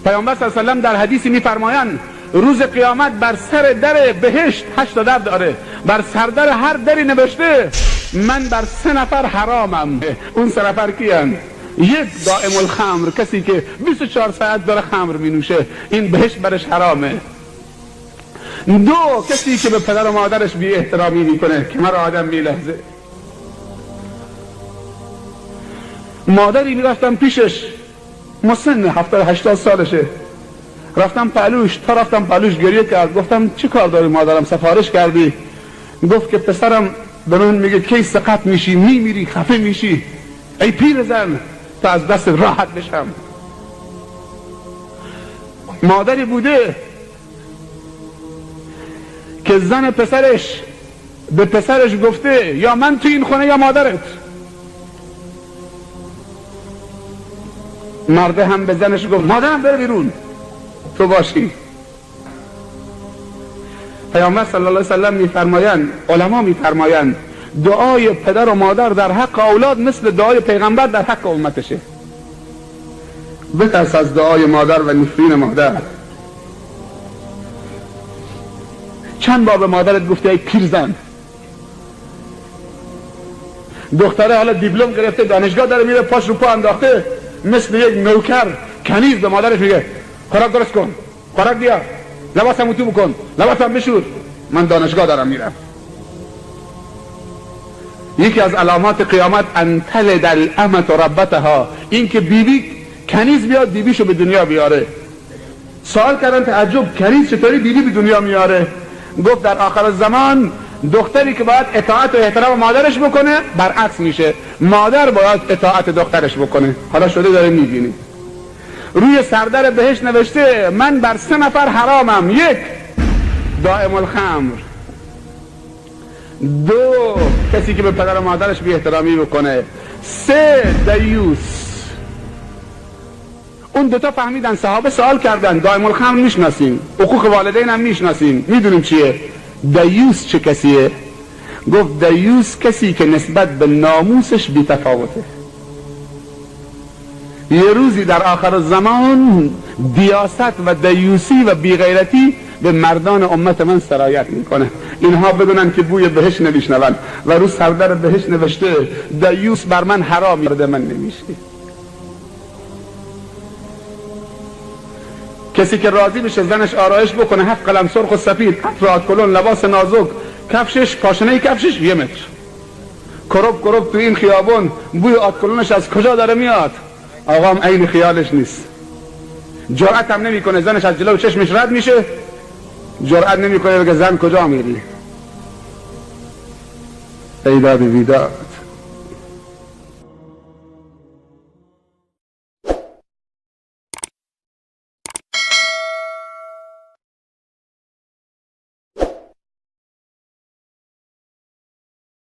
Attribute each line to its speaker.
Speaker 1: پیامبر صلی الله علیه و سلم در حدیثی میفرمایند روز قیامت بر سر در بهشت 8 در داره، بر سردر هر دری نوشته من بر 3 نفر حرامم. اون 3 نفر کیان؟ یک، دائم الخمر، کسی که 24 ساعت داره خمر می نوشه، این بهشت برش حرامه. دو، کسی که به پدر و مادرش بی احترامی میکنه که مرا آدم می لحظه. مادری میرفتم پیشش، مسن 70-80 سالشه، رفتم پهلوش، تا رفتم پهلوش گریه کرد. گفتم چی کار داری مادرم، سفارش کردی؟ گفت که پسرم به من میگه کی سقط میشی، میمیری، خفه میشی، ای پیر زن، تا از دست راحت بشم. مادری بوده که زن پسرش به پسرش گفته یا من تو این خونه یا مادرت. مرده هم به زنش گفت مادرم بره بیرون، تو باشی. پیامبر صلی الله علیه و سلم میفرمایند، علما میفرمایند دعای پدر و مادر در حق اولاد مثل دعای پیغمبر در حق امتشه. بترس از دعای مادر و نفرین مادر. چند بار به مادرت گفتی ای پیرزن؟ دختره حالا دیپلم گرفته، دانشگاه داره میره، پاش رو پا انداخته، مثل یک نوکر کنیز به مادرش میگه خوراک درست کن، خوراک بیار، لباسم اتو بکن، لباسم بشور، من دانشگاه دارم میرم. یکی از علامات قیامت ان تلد الامة ربتها، این که بیبی کنیز بیاد بیبیشو به دنیا بیاره. سوال کردن تعجب، کنیز چطوری بیبی به دنیا میاره؟ گفت در آخر زمان دختری که باید اطاعت و احترام مادرش بکنه برعکس میشه، مادر باید اطاعت دخترش بکنه. حالا شده داره میبینی. روی سردر بهش نوشته من بر 3 نفر حرامم. یک، دائم الخمر. دو، کسی که به پدر و مادرش بی احترامی بکنه. 3، دیوس. اون دوتا فهمیدن، صحابه سوال کردن دائم الخمر میشناسیم، حقوق والدین هم میشناسیم، میدونیم چیه، دیوس چه کسیه؟ گفت دیوس کسی که نسبت به ناموسش بی تفاوته. یه روزی در آخر زمان دیاست و دیوسی و بیغیرتی به مردان امت من سرایت میکنه. اینها بدونن که بوی بهش نمیشنون و رو سردر بهش نوشته دیوس بر من حرام، مرد من نمیشه. کسی که راضی بشه زنش آرایش بکنه، 7 قلم سرخ و سفید، عطر کلون، لباس نازک، کفشش، پاشنه کفشش 1 متر، کرب کرب تو این خیابون، بوی آتکلونش از کجا داره میاد؟ آقام عین خیالش نیست. جرأت هم نمیکنه، زنش از جلو چشمش رد میشه، جرأت نمیکنه بگه زن کجا میری؟ ای داد بیداد.